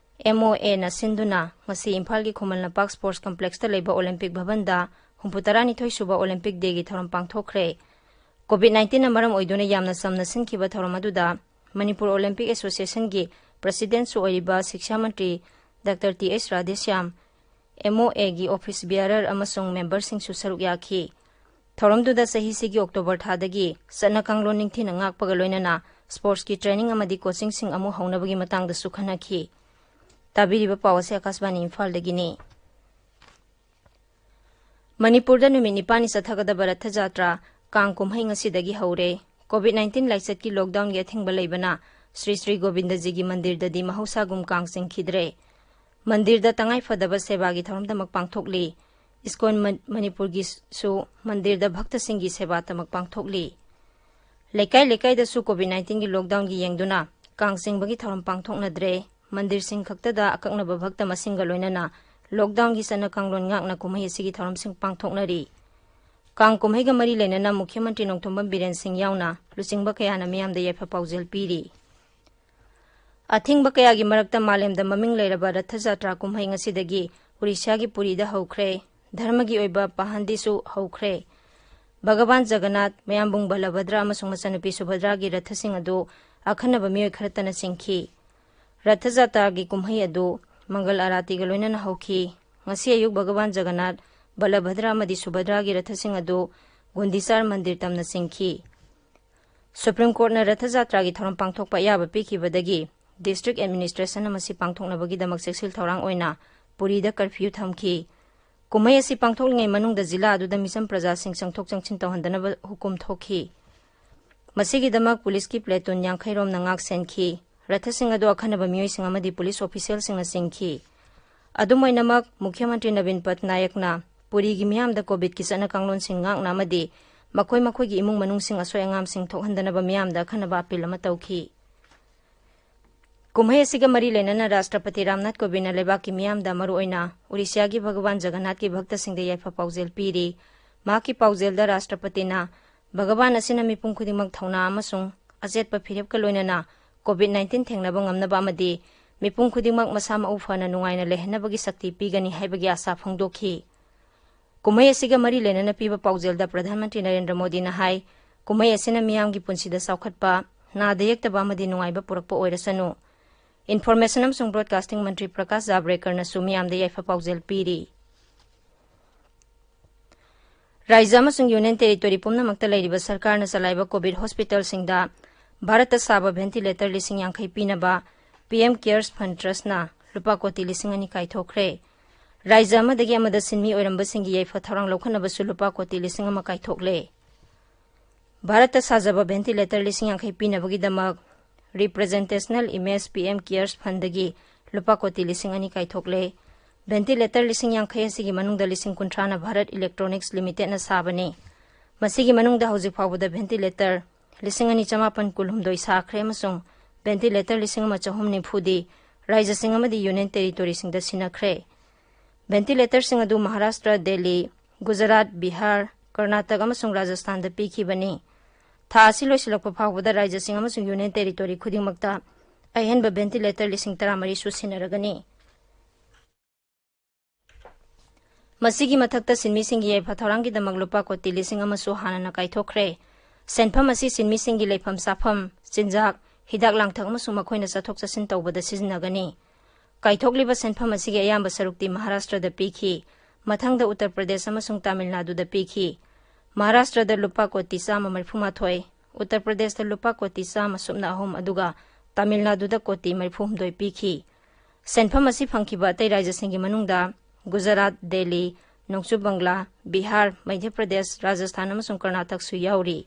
MOAꯅ ꯁꯤꯟꯗꯨꯅ ꯉꯁꯤ ꯏꯝꯐꯥꯜꯒꯤ ꯈꯨꯃꯟ ꯂꯝꯄꯥꯛ Sports Complexꯇ ꯂꯩꯕ Olympic ꯚꯕꯟꯗ ꯍꯨꯝꯐꯨꯇꯔꯥꯅꯤꯊꯣꯏ ꯁꯨꯕ Olympic Dayꯒꯤ ꯊꯧꯔꯝ ꯄꯥꯡꯊꯣꯛꯈ꯭ꯔꯦ꯫ COVID nineteenꯅ ꯃꯔꯝ ꯑꯣꯏꯗꯨꯅ ꯌꯥꯝꯅ ꯆꯝꯅ ꯁꯤꯟꯈꯤꯕ ꯊꯧꯔꯝ ꯑꯗꯨꯗ ꯃꯅꯤꯄꯨꯔ Olympic Associationꯒꯤ presidentꯁꯨ ꯑꯣꯏꯔꯤꯕ ꯁꯤꯛꯁꯥ ꯃꯟꯇ꯭ꯔꯤ ꯗꯥꯛꯇꯔ ꯇꯤ ꯑꯩꯆ ꯔꯥꯙꯦꯁ꯭ꯌꯥꯝ, MOAꯒꯤ office bearer ꯑꯃꯁꯨꯡ memberꯁꯤꯡꯁꯨ ꯁꯔꯨꯛ ꯌꯥꯈꯤ꯫ ꯊꯧꯔꯝꯗꯨꯗ ꯆꯍꯤꯁꯤꯒꯤ October ꯊꯥꯗꯒꯤ ꯆꯠꯅ ꯀꯥꯡꯂꯣꯟ ꯅꯤꯡꯊꯤꯅ ꯉꯥꯛꯄꯒ ꯂꯣꯏꯅꯅ sportsꯀꯤ training ꯑꯃꯗꯤ coachingꯁꯤꯡ ꯑꯃꯨꯛ ꯍꯧꯅꯕꯒꯤ ꯃꯇꯥꯡꯗꯁꯨ ꯈꯟꯅꯈꯤ꯫ ꯇꯥꯕꯤꯔꯤꯕ ꯄꯥꯎ ꯑꯁꯤ ꯑꯀꯥꯁꯕꯥꯅꯤ ꯏꯝꯐꯥꯜꯗꯒꯤꯅꯤ꯫ ꯃꯅꯤꯄꯨꯔꯗ ꯅꯨꯃꯤꯠ ꯅꯤꯄꯥꯟꯅꯤ ꯆꯠꯊꯒꯗꯕ ꯔꯊ ꯖꯥꯇ꯭ꯔꯥ ꯀꯥꯡ ꯀꯨꯝꯍꯩ ꯉꯁꯤꯗꯒꯤ ꯍꯧꯔꯦ꯫ ꯀꯣꯚꯤꯗ ꯅꯥꯏꯟꯇꯤꯟ ꯂꯥꯏꯆꯠꯀꯤ ꯂꯣꯛꯗꯥꯎꯟꯒꯤ ꯑꯊꯤꯡꯕ ꯂꯩꯕꯅ ꯁ꯭ꯔꯤ ꯁ꯭ꯔꯤ ꯒꯣꯕꯤꯟꯗꯖꯤꯒꯤ ꯃꯟꯗꯤꯔꯗꯗꯤ ꯃꯍꯧꯁꯥꯒꯨꯝ ꯀꯥꯡ ꯆꯤꯡꯈꯤꯗ꯭ꯔꯦ꯫ ꯃꯟꯗꯤꯔꯗ ꯇꯉꯥꯏ ꯐꯗꯕ ꯁꯦꯕꯥꯒꯤ ꯊꯧꯔꯝꯗꯃꯛ ꯄꯥꯡꯊꯣꯛꯂꯤ꯫ ꯏꯁꯀꯣꯟ ꯃꯟ-, ꯃꯅꯤꯄꯨꯔꯒꯤꯁꯨ ꯃꯟꯗꯤꯔꯗ ꯚꯛꯇꯁꯤꯡꯒꯤ ꯁꯦꯕꯥꯇꯃꯛ ꯄꯥꯡꯊꯣꯛꯂꯤ꯫ ꯂꯩꯀꯥꯏ ꯂꯩꯀꯥꯏꯗꯁꯨ ꯀꯣꯚꯤꯗ ꯅꯥꯏꯟꯇꯤꯟꯒꯤ ꯂꯣꯛꯗꯥꯎꯟꯒꯤ ꯌꯦꯡꯗꯨꯅ ꯀꯥꯡ ꯆꯤꯡꯕꯒꯤ ꯊꯧꯔꯝ ꯄꯥꯡꯊꯣꯛꯅꯗ꯭ꯔꯦ꯫ ꯃꯟꯗꯤꯔꯁꯤꯡ ꯈꯛꯇꯗ ꯑꯀꯛꯅꯕ ꯚꯛꯇ ꯃꯁꯤꯡꯒ ꯂꯣꯏꯅꯅ ꯂꯣꯛꯗꯥꯎꯟꯒꯤ ꯆꯠꯅ ꯀꯥꯡꯂꯣꯟ ꯉꯥꯛꯅ ꯀꯨꯝꯍꯩ ꯑꯁꯤꯒꯤ ꯊꯧꯔꯝꯁꯤꯡ ꯄꯥꯡꯊꯣꯛꯅꯔꯤ꯫ ꯀꯥꯡ ꯀꯨꯝꯍꯩꯒ ꯃꯔꯤ ꯂꯩꯅꯅ ꯃꯨꯈ꯭ꯌ ꯃꯟꯇ꯭ꯔꯤ ꯅꯣꯡꯊꯣꯝꯕꯝ ꯕꯤꯔꯦꯟ ꯁꯤꯡ ꯌꯥꯎꯅ ꯂꯨꯆꯤꯡꯕ ꯀꯌꯥꯅ ꯃꯤꯌꯥꯝꯗ ꯌꯥꯏꯐ ꯄꯥꯎꯖꯦꯜ ꯄꯤꯔꯤ꯫ ꯑꯊꯤꯡꯕ ꯀꯌꯥꯒꯤ ꯃꯔꯛꯇ ꯃꯥꯂꯦꯝꯗ ꯃꯃꯤꯡ ꯂꯩꯔꯕ ꯔꯊ ꯖꯥꯇ꯭ꯔꯥ ꯀꯨꯝꯍꯩ ꯉꯁꯤꯗꯒꯤ ꯎꯔꯤꯁ꯭ꯌꯥꯒꯤ ꯄꯨꯔꯤꯗ ꯍꯧꯈ꯭ꯔꯦ꯫ ꯙꯔꯃꯒꯤ ꯑꯣꯏꯕ ꯄꯥꯍꯟꯗꯤꯁꯨ ꯍꯧꯈ꯭ꯔꯦ꯫ ꯚꯒꯋꯥꯟ ꯖꯒꯟꯅꯥꯊ, ꯃꯌꯥꯝꯕꯨꯡ ꯕꯂꯚꯗ꯭ꯔ ꯑꯃꯁꯨꯡ ꯃꯆꯟꯅꯨꯄꯤ ꯁꯨꯚꯗ꯭ꯔꯥꯒꯤ ꯔꯊꯁꯤꯡ ꯑꯗꯨ ꯑꯈꯟꯅꯕ ꯃꯤꯑꯣꯏ ꯈꯔꯇꯅ ꯆꯤꯡꯈꯤ꯫ ꯔꯊ ꯖꯥꯇ꯭ꯔꯥꯒꯤ ꯀꯨꯝꯍꯩ ꯑꯗꯨ ꯃꯪꯒꯜ ꯑꯥꯔꯥꯇꯤꯒ ꯂꯣꯏꯅꯅ ꯍꯧꯈꯤ꯫ ꯉꯁꯤ ꯑꯌꯨꯛ ꯚꯒꯋꯥꯟ ꯖꯒꯟꯅꯥꯊ, ꯕꯂꯚꯗ꯭ꯔ ꯑꯃꯗꯤ ꯁꯨꯚꯗ꯭ꯔꯥꯒꯤ ꯔꯊꯁꯤꯡ ꯑꯗꯨ ꯒꯨꯟꯗꯤꯆꯥꯔ ꯃꯟꯗꯤꯔ ꯇꯝꯅ ꯆꯤꯡꯈꯤ꯫ ꯁꯨꯄ꯭ꯔꯤꯝ ꯀꯣꯔꯠꯅ ꯔꯊ ꯖꯥꯇ꯭ꯔꯥꯒꯤ ꯊꯧꯔꯝ ꯄꯥꯡꯊꯣꯛꯄ ꯑꯌꯥꯕ ꯄꯤꯈꯤꯕꯗꯒꯤ ꯗꯤꯁꯇ꯭ꯔꯤꯛ ꯑꯦꯗꯃꯤꯅꯤꯁꯇ꯭ꯔꯦꯁꯟꯅ ꯃꯁꯤ ꯄꯥꯡꯊꯣꯛꯅꯕꯒꯤꯗꯃꯛ ꯆꯦꯛꯁꯤꯜ ꯊꯧꯔꯥꯡ ꯑꯣꯏꯅ ꯄꯨꯔꯤꯗ ꯀꯔꯐ꯭ꯌꯨ ꯊꯝꯈꯤ꯫ ꯀꯨꯝꯍꯩ ꯑꯁꯤ ꯄꯥꯡꯊꯣꯛꯂꯤꯉꯩ ꯃꯅꯨꯡꯗ ꯖꯤꯂꯥ ꯑꯗꯨꯗ ꯃꯤꯆꯝ ꯄ꯭ꯔꯖꯥꯁꯤꯡ ꯆꯪꯊꯣꯛ ꯆꯪꯁꯤꯟ ꯇꯧꯍꯟꯗꯅꯕ ꯍꯨꯀꯨꯝ ꯊꯣꯛꯈꯤ꯫ ꯃꯁꯤꯒꯤꯗꯃꯛ ꯄꯨꯂꯤꯁꯀꯤ ꯄ꯭ꯂꯦꯇꯨꯟ ꯌꯥꯡꯈꯩ ꯔꯣꯝꯅ ꯉꯥꯛ ꯁꯦꯟꯈꯤ꯫ ꯔꯊꯁꯤꯡ ꯑꯗꯨ ꯑꯈꯟꯅꯕ ꯃꯤꯑꯣꯏꯁꯤꯡ ꯑꯃꯗꯤ ꯄꯨꯂꯤꯁ ꯑꯣꯐꯤꯁꯤꯌꯦꯜꯁꯤꯡꯅ ꯆꯤꯡꯈꯤ꯫ ꯑꯗꯨꯝ ꯑꯣꯏꯅꯃꯛ, ꯃꯨꯈ꯭ꯌ ꯃꯟꯇ꯭ꯔꯤ ꯅꯕꯤꯟ ꯄꯠꯅꯥꯌꯛꯅ ꯄꯨꯔꯤꯒꯤ ꯃꯤꯌꯥꯝꯗ ꯀꯣꯚꯤꯗꯀꯤ ꯆꯠꯅ ꯀꯥꯡꯂꯣꯟꯁꯤꯡ ꯉꯥꯛꯅ ꯑꯃꯗꯤ ꯃꯈꯣꯏ ꯃꯈꯣꯏꯒꯤ ꯏꯃꯨꯡ ꯃꯅꯨꯡꯁꯤꯡ ꯑꯁꯣꯏ ꯑꯉꯥꯝꯁꯤꯡ ꯊꯣꯛꯍꯟꯗꯅꯕ ꯃꯤꯌꯥꯝꯗ ꯑꯈꯟꯅꯕ ꯑꯄꯤꯜ ꯑꯃ ꯇꯧꯈꯤ꯫ ꯀꯨꯝꯍꯩ ꯑꯁꯤꯒ ꯃꯔꯤ ꯂꯩꯅꯅ ꯔꯥꯁꯇ꯭ꯔꯄꯇꯤ ꯔꯥꯝꯅꯥꯊ ꯀꯣꯕꯤꯟꯗꯅ ꯂꯩꯕꯥꯛꯀꯤ ꯃꯤꯌꯥꯝꯗ, ꯃꯔꯨꯑꯣꯏꯅ ꯎꯔꯤꯁ꯭ꯌꯥꯒꯤ ꯚꯒꯋꯥꯟ ꯖꯒꯟꯅꯥꯊꯀꯤ ꯚꯛꯇꯁꯤꯡꯗ ꯌꯥꯏꯐ ꯄꯥꯎꯖꯦꯜ ꯄꯤꯔꯤ꯫ ꯃꯍꯥꯛꯀꯤ ꯄꯥꯎꯖꯦꯜꯗ ꯔꯥꯁꯇ꯭ꯔꯄꯇꯤꯅ ꯚꯒꯋꯥꯟ ꯑꯁꯤꯅ ꯃꯤꯄꯨꯝ ꯈꯨꯗꯤꯡꯃꯛ ꯊꯧꯅꯥ ꯑꯃꯁꯨꯡ ꯑꯆꯦꯠꯄ ꯐꯤꯔꯦꯞꯀ ꯂꯣꯏꯅꯅ ꯀꯣꯚꯤꯗ ꯅꯥꯏꯟꯇꯤꯟ ꯊꯦꯡꯅꯕ ꯉꯝꯅꯕ ꯑꯃꯗꯤ ꯃꯤꯄꯨꯝ ꯈꯨꯗꯤꯡꯃꯛ ꯃꯁꯥ ꯃꯎ ꯐꯅ ꯅꯨꯡꯉꯥꯏꯅ ꯂꯩꯍꯟꯅꯕꯒꯤ ꯁꯛꯇꯤ ꯄꯤꯒꯅꯤ ꯍꯥꯏꯕꯒꯤ ꯑꯥꯁꯥ ꯐꯣꯡꯗꯣꯛꯈꯤ꯫ ꯀꯨꯝꯍꯩ ꯑꯁꯤꯒ ꯃꯔꯤ ꯂꯩꯅꯅ ꯄꯤꯕ ꯄꯥꯎꯖꯦꯜꯗ ꯄ꯭ꯔꯙꯥꯟ ꯃꯟꯇ꯭ꯔꯤ ꯅꯔꯦꯟꯗ꯭ꯔ ꯃꯣꯗꯤꯅ ꯍꯥꯏ, ꯀꯨꯝꯍꯩ ꯑꯁꯤꯅ ꯃꯤꯌꯥꯝꯒꯤ ꯄꯨꯟꯁꯤꯗ ꯆꯥꯎꯈꯠꯄ, ꯅꯥꯗ ꯌꯦꯛꯇꯕ ꯑꯃꯗꯤ ꯅꯨꯡꯉꯥꯏꯕ ꯄꯨꯔꯛꯄ ꯑꯣꯏꯔꯁꯅꯨ꯫ ꯏꯟꯐꯣꯔꯃꯦꯁꯟ ꯑꯃꯁꯨꯡ ꯕ꯭ꯔꯣꯗꯀꯥꯁꯇꯤꯡ ꯃꯟꯇ꯭ꯔꯤ ꯄ꯭ꯔꯀꯥꯁ ꯖꯥꯕ꯭ꯔꯦꯀꯔꯅꯁꯨ ꯃꯤꯌꯥꯝꯗ ꯌꯥꯏꯐ ꯄꯥꯎꯖꯦꯜ ꯄꯤꯔꯤ꯫ ꯔꯥꯏꯖ꯭ꯌ ꯑꯃꯁꯨꯡ ꯌꯨꯅꯤꯌꯟ ꯇꯦꯔꯤꯇꯣꯔꯤ ꯄꯨꯝꯅꯃꯛꯇ ꯂꯩꯔꯤꯕ ꯁꯔꯀꯥꯔꯅ ꯆꯂꯥꯏꯕ ꯀꯣꯚꯤꯗ ꯍꯣꯁꯄꯤꯇꯥꯜꯁꯤꯡꯗ ꯚꯥꯔꯠꯇ ꯁꯥꯕ ꯚꯦꯟꯇꯤꯂꯦꯇꯔ ꯂꯤꯁꯤꯡ ꯌꯥꯡꯈꯩ ꯄꯤꯅꯕ ꯄꯤ ꯑꯦꯝ ꯀꯦꯌꯔꯁ ꯐꯟꯗ ꯇ꯭ꯔꯁꯅ ꯂꯨꯄꯥ ꯀꯣꯇꯤ ꯂꯤꯁꯤꯡ ꯑꯅꯤ ꯀꯥꯏꯊꯣꯛꯈ꯭ꯔꯦ꯫ ꯔꯥꯏꯖ꯭ꯌ ꯑꯃꯗꯒꯤ ꯑꯃꯗ ꯁꯤꯟꯃꯤ ꯑꯣꯏꯔꯝꯕꯁꯤꯡꯒꯤ ꯌꯥꯏꯐ ꯊꯧꯔꯥꯡ ꯂꯧꯈꯠꯅꯕꯁꯨ ꯂꯨꯄꯥ ꯀꯣꯇꯤ ꯂꯤꯁꯤꯡ ꯑꯃ ꯀꯥꯏꯊꯣꯛꯂꯦ꯫ ꯚꯥꯔꯠꯇ ꯁꯥꯖꯕ ventilator ꯂꯤꯁꯤꯡ ꯌꯥꯡꯈꯩ ꯄꯤꯅꯕꯒꯤꯗꯃꯛ Representational Image P M Cares Fundꯗꯒꯤ ꯂꯨꯄꯥ ꯀꯣꯇꯤ ꯂꯤꯁꯤꯡ ꯑꯅꯤ ꯀꯥꯏꯊꯣꯛꯂꯦ꯫ Ventilator ꯂꯤꯁꯤꯡ ꯌꯥꯡꯈꯩ ꯑꯁꯤꯒꯤ ꯃꯅꯨꯡꯗ ꯂꯤꯁꯤꯡ ꯀꯨꯟꯊ꯭ꯔꯥꯅ ꯚꯥꯔꯠ Electronics Limitedꯅ ꯁꯥꯕꯅꯤ꯫ ꯃꯁꯤꯒꯤ ꯃꯅꯨꯡꯗ ꯍꯧꯖꯤꯛ ꯐꯥꯎꯕꯗ ventilator ꯂꯤꯁꯤꯡ ꯑꯅꯤ ꯆꯃꯥꯄꯟ ꯀꯨꯟꯍꯨꯝꯗꯣꯏ ꯁꯥꯈ꯭ꯔꯦ ꯑꯃꯁꯨꯡ ventilator ꯂꯤꯁꯤꯡ ꯑꯃ ꯆꯍꯨꯝ ꯅꯤꯐꯨꯗꯤ ꯔꯥꯏꯖ꯭ꯌꯁꯤꯡ ꯑꯃꯗꯤ Union Territoryꯁꯤꯡꯗ ꯁꯤꯟꯅꯈ꯭ꯔꯦ꯫ Ventilatorꯁꯤꯡ ꯑꯗꯨ ꯃꯍꯥꯔꯥꯁꯇ꯭ꯔ, ꯗꯦꯜꯂꯤ, ꯒꯨꯖꯔꯥꯠ, ꯕꯤꯍꯥꯔ, ꯀꯔꯅꯥꯇꯛ ꯑꯃꯁꯨꯡ ꯔꯥꯖꯁꯊꯥꯟꯗ ꯄꯤꯈꯤꯕꯅꯤ꯫ ꯊꯥ ꯑꯁꯤ ꯂꯣꯏꯁꯤꯜꯂꯛꯄ ꯐꯥꯎꯕꯗ ꯔꯥꯏꯖ꯭ꯌꯁꯤꯡ ꯑꯃꯁꯨꯡ Union Territory ꯈꯨꯗꯤꯡꯃꯛꯇ ꯑꯍꯦꯟꯕ ventilator ꯂꯤꯁꯤꯡ ꯇꯔꯥꯃꯔꯤ ꯁꯨ ꯁꯤꯟꯅꯔꯒꯅꯤ꯫ ꯃꯁꯤꯒꯤ ꯃꯊꯛꯇ ꯁꯤꯟꯃꯤꯁꯤꯡꯒꯤ ꯌꯥꯏꯐ ꯊꯧꯔꯥꯡꯒꯤꯗꯃꯛ ꯂꯨꯄꯥ ꯀꯣꯇꯤ ꯂꯤꯁꯤꯡ ꯑꯃꯁꯨ ꯍꯥꯟꯅꯅ ꯀꯥꯏꯊꯣꯛꯈ꯭ꯔꯦ꯫ ꯁꯦꯟꯐꯝ ꯑꯁꯤ ꯁꯤꯟꯃꯤꯁꯤꯡꯒꯤ ꯂꯩꯐꯝ ꯆꯥꯐꯝ, ꯆꯤꯟꯖꯥꯛ, ꯍꯤꯗꯥꯛ ꯂꯥꯡꯊꯛ ꯑꯃꯁꯨꯡ ꯃꯈꯣꯏꯅ ꯆꯠꯊꯣꯛ ꯆꯠꯁꯤꯟ ꯇꯧꯕꯗ ꯁꯤꯖꯤꯟꯅꯒꯅꯤ꯫ ꯀꯥꯏꯊꯣꯛꯂꯤꯕ ꯁꯦꯟꯐꯝ ꯑꯁꯤꯒꯤ ꯑꯌꯥꯝꯕ ꯁꯔꯨꯛꯇꯤ ꯃꯍꯥꯔꯥꯁꯇ꯭ꯔꯗ ꯄꯤꯈꯤ꯫ ꯃꯊꯪꯗ ꯎꯠꯇꯔ ꯄ꯭ꯔꯗꯦꯁ ꯑꯃꯁꯨꯡ ꯇꯥꯃꯤꯜ ꯅꯥꯗꯨꯗ ꯄꯤꯈꯤ꯫ ꯃꯍꯥꯔꯥꯁꯇ꯭ꯔꯗ ꯂꯨꯄꯥ ꯀꯣꯇꯤ ꯆꯥꯝꯃ ꯃꯔꯤꯐꯨ ꯃꯥꯊꯣꯏ, ꯎꯠꯇꯔ ꯄ꯭ꯔꯗꯦꯁꯇ ꯂꯨꯄꯥ ꯀꯣꯇꯤ ꯆꯥꯝꯃ ꯁꯨꯞꯅ ꯑꯍꯨꯝ, ꯑꯗꯨꯒ ꯇꯥꯃꯤꯜ ꯅꯥꯗꯨꯗ ꯀꯣꯇꯤ ꯃꯔꯤꯐꯨ ꯍꯨꯝꯗꯣꯏ ꯄꯤꯈꯤ꯫ ꯁꯦꯟꯐꯝ ꯑꯁꯤ ꯐꯪꯈꯤꯕ ꯑꯇꯩ ꯔꯥꯏꯖ꯭ꯌꯁꯤꯡꯒꯤ ꯃꯅꯨꯡꯗ ꯒꯨꯖꯔꯥꯠ, ꯗꯦꯜꯂꯤ, ꯅꯣꯡꯆꯨꯞ ꯕꯪꯒ꯭ꯂꯥ, ꯕꯤꯍꯥꯔ, ꯃꯙ꯭ꯌ ꯄ꯭ꯔꯗꯦꯁ, ꯔꯥꯖꯁꯊꯥꯟ ꯑꯃꯁꯨꯡ ꯀꯔꯅꯥꯇꯛꯁꯨ ꯌꯥꯎꯔꯤ꯫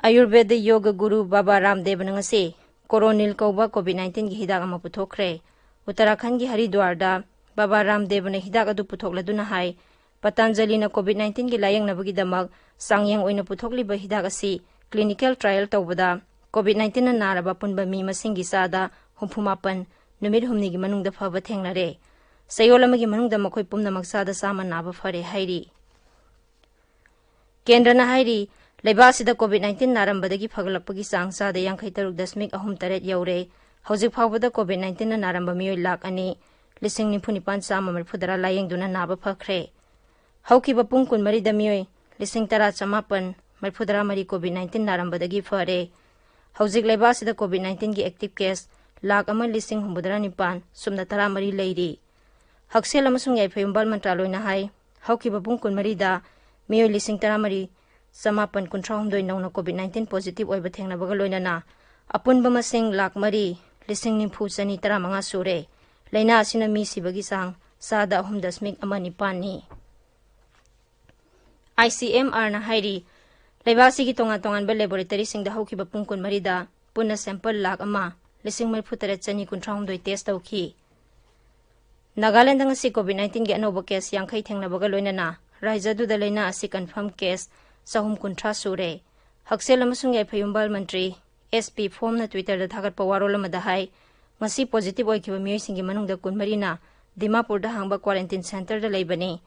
ꯑꯌꯨꯔꯕꯦꯗ ꯌꯣꯒ ꯒꯨꯔꯨ ꯕꯥꯕꯥ ꯔꯥꯝꯗꯦꯕꯅ ꯉꯁꯤ ꯀꯣꯔꯣꯅꯤꯜ ꯀꯧꯕ COVID-19ꯒꯤ ꯍꯤꯗꯥꯛ ꯑꯃ ꯄꯨꯊꯣꯛꯈ꯭ꯔꯦ꯫ ꯎꯠꯇꯔꯥꯈꯟꯗꯒꯤ ꯍꯔꯤꯗ꯭ꯋꯥꯔꯗ ꯕꯥꯕꯥ ꯔꯥꯝꯗꯦꯕꯅ ꯍꯤꯗꯥꯛ ꯑꯗꯨ ꯄꯨꯊꯣꯛꯂꯗꯨꯅ ꯍꯥꯏ, ꯄꯇꯥꯟꯖꯂꯤꯅ COVID-19ꯒꯤ ꯂꯥꯌꯦꯡꯅꯕꯒꯤꯗꯃꯛ ꯆꯥꯡꯌꯦꯡ ꯑꯣꯏꯅ ꯄꯨꯊꯣꯛꯂꯤꯕ ꯍꯤꯗꯥꯛ ꯑꯁꯤ clinical trial ꯇꯧꯕꯗ COVID-19ꯅ ꯅꯥꯔꯕ ꯑꯄꯨꯟꯕ ꯃꯤ ꯃꯁꯤꯡꯒꯤ ꯆꯥꯗ ꯍꯨꯝꯐꯨ ꯃꯥꯄꯟ ꯅꯨꯃꯤꯠ ꯍꯨꯝꯅꯤꯒꯤ ꯃꯅꯨꯡꯗ ꯐꯕ ꯊꯦꯡꯅꯔꯦ꯫ ꯆꯌꯣꯜ ꯑꯃꯒꯤ ꯃꯅꯨꯡꯗ ꯃꯈꯣꯏ ꯄꯨꯝꯅꯃꯛ ꯆꯥꯗ ꯆꯥꯝꯃ ꯅꯥꯕ ꯐꯔꯦ ꯍꯥꯏꯔꯤ꯫ ꯀꯦꯟꯗ꯭ꯔꯅ ꯍꯥꯏꯔꯤ, ꯂꯩꯕꯥꯛ ꯑꯁꯤꯗ COVID-19 ꯅꯥꯔꯝꯕꯗꯒꯤ ꯐꯒꯠꯂꯛꯄꯒꯤ ꯆꯥꯡ ꯆꯥꯗ ꯌꯥꯡꯈꯩ ꯇꯔꯨꯛ ꯗꯁꯃꯤꯛ ꯑꯍꯨꯝ ꯇꯔꯦꯠ ꯌꯧꯔꯦ꯫ ꯍꯧꯖꯤꯛ ꯐꯥꯎꯕꯗ COVID-19ꯅ ꯅꯥꯔꯝꯕ ꯃꯤꯑꯣꯏ ꯂꯥꯈ ꯑꯅꯤ ꯂꯤꯁꯤꯡ ꯅꯤꯐꯨ ꯅꯤꯄꯥꯟ ꯆꯥꯝꯃ ꯃꯔꯤꯐꯨ ꯇꯔꯥ ꯂꯥꯌꯦꯡꯗꯨꯅ ꯅꯥꯕ ꯐꯈ꯭ꯔꯦ꯫ ꯍꯧꯈꯤꯕ ꯄꯨꯡ ꯀꯨꯟꯃꯔꯤꯗ ꯃꯤꯑꯣꯏ ꯂꯤꯁꯤꯡ ꯇꯔꯥ ꯆꯃꯥꯄꯟ ꯃꯔꯤꯐꯨ ꯇꯔꯥ ꯃꯔꯤ COVID-19 ꯅꯥꯔꯝꯕꯗꯒꯤ ꯐꯔꯦ꯫ ꯍꯧꯖꯤꯛ ꯂꯩꯕꯥꯛ ꯑꯁꯤꯗ COVID-19ꯒꯤ active case ꯂꯥꯈ ꯑꯃ ꯂꯤꯁꯤꯡ ꯍꯨꯝꯐꯨꯇꯔꯥ ꯅꯤꯄꯥꯟ ꯁꯨꯞꯅ ꯇꯔꯥꯃꯔꯤ ꯂꯩꯔꯤ꯫ ꯍꯛꯁꯦꯜ ꯑꯃꯁꯨꯡ ꯌꯥꯏꯐ ꯌꯨꯝꯕꯥꯜ ꯃꯟꯇ꯭ꯔꯥꯂꯣꯏꯅ ꯍꯥꯏ, ꯍꯧꯈꯤꯕ ꯄꯨꯡ ꯀꯨꯟꯃꯔꯤꯗ ꯃꯤꯑꯣꯏ ꯂꯤꯁꯤꯡ ꯇꯔꯥꯃꯔꯤ ꯆꯃꯥꯄꯟ ꯀꯨꯟꯊ꯭ꯔꯥ ꯍꯨꯝꯗꯣꯏ ꯅꯧꯅ COVID-19 positive ꯑꯣꯏꯕ ꯊꯦꯡꯅꯕꯒ ꯂꯣꯏꯅꯅ ꯑꯄꯨꯟꯕ ꯃꯁꯤꯡ ꯂꯥꯈ ꯃꯔꯤ ꯂꯤꯁꯤꯡ ꯅꯤꯐꯨ ꯆꯅꯤ ꯇꯔꯥꯃꯉꯥ ꯁꯨꯔꯦ꯫ ꯂꯥꯏꯅꯥ ꯑꯁꯤꯅ ꯃꯤ ꯁꯤꯕꯒꯤ ꯆꯥꯡ ꯆꯥꯗ ꯑꯍꯨꯝ ꯗꯁꯃꯤꯛ ꯑꯃ ꯅꯤꯄꯥꯟꯅꯤ꯫ ꯑꯥꯏ ꯁꯤ ꯑꯦꯝ ꯑꯥꯔꯅ ꯍꯥꯏꯔꯤ, ꯂꯩꯕꯥꯛ ꯑꯁꯤꯒꯤ ꯇꯣꯉꯥꯟ ꯇꯣꯉꯥꯟꯕ ꯂꯦꯕꯣꯔꯦꯇꯔꯤꯁꯤꯡꯗ ꯍꯧꯈꯤꯕ ꯄꯨꯡ ꯀꯨꯟꯃꯔꯤꯗ ꯄꯨꯟꯅ ꯁꯦꯝꯄꯜ ꯂꯥꯈ ꯑꯃ ꯂꯤꯁꯤꯡ ꯃꯔꯤꯐꯨ ꯇꯔꯦꯠ ꯆꯅꯤ ꯀꯨꯟꯊ꯭ꯔꯥ ꯍꯨꯝꯗꯣꯏ ꯇꯦꯁ ꯇꯧꯈꯤ꯫ ꯅꯥꯒꯥꯂꯦꯟꯗ ꯉꯁꯤ ꯀꯣꯚꯤꯗ ꯅꯥꯏꯟꯇꯤꯟꯒꯤ ꯑꯅꯧꯕ ꯀꯦꯁ ꯌꯥꯡꯈꯩ ꯊꯦꯡꯅꯕꯒ ꯂꯣꯏꯅꯅ ꯔꯥꯖ꯭ꯌ ꯑꯗꯨꯗ ꯂꯥꯏꯅꯥ ꯑꯁꯤ ꯀꯟꯐꯥꯔꯝ ꯀꯦꯁ ꯆꯍꯨꯝ ꯀꯨꯟꯊ꯭ꯔꯥ ꯁꯨꯔꯦ꯫ ꯍꯛꯁꯦꯜ ꯑꯃꯁꯨꯡ ꯌꯥꯏꯐ ꯌꯨꯝꯕꯥꯜ ꯃꯟꯇ꯭ꯔꯤ ꯑꯦꯁ ꯄꯤ ꯐꯣꯝꯅ ꯇ꯭ꯋꯤꯇꯔꯗ ꯊꯥꯒꯠꯄ ꯋꯥꯔꯣꯜ ꯑꯃꯗ ꯍꯥꯏ, ꯉꯁꯤ ꯄꯣꯖꯤꯇꯤꯚ ꯑꯣꯏꯈꯤꯕ ꯃꯤꯑꯣꯏꯁꯤꯡꯒꯤ ꯃꯅꯨꯡꯗ ꯀꯨꯟꯃꯔꯤꯅ ꯗꯤꯃꯥꯄꯨꯔꯗ ꯍꯥꯡꯕ ꯀ꯭ꯋꯥꯔꯦꯟꯇꯤꯟ ꯁꯦꯟꯇꯔꯗ ꯂꯩꯕꯅꯤ꯫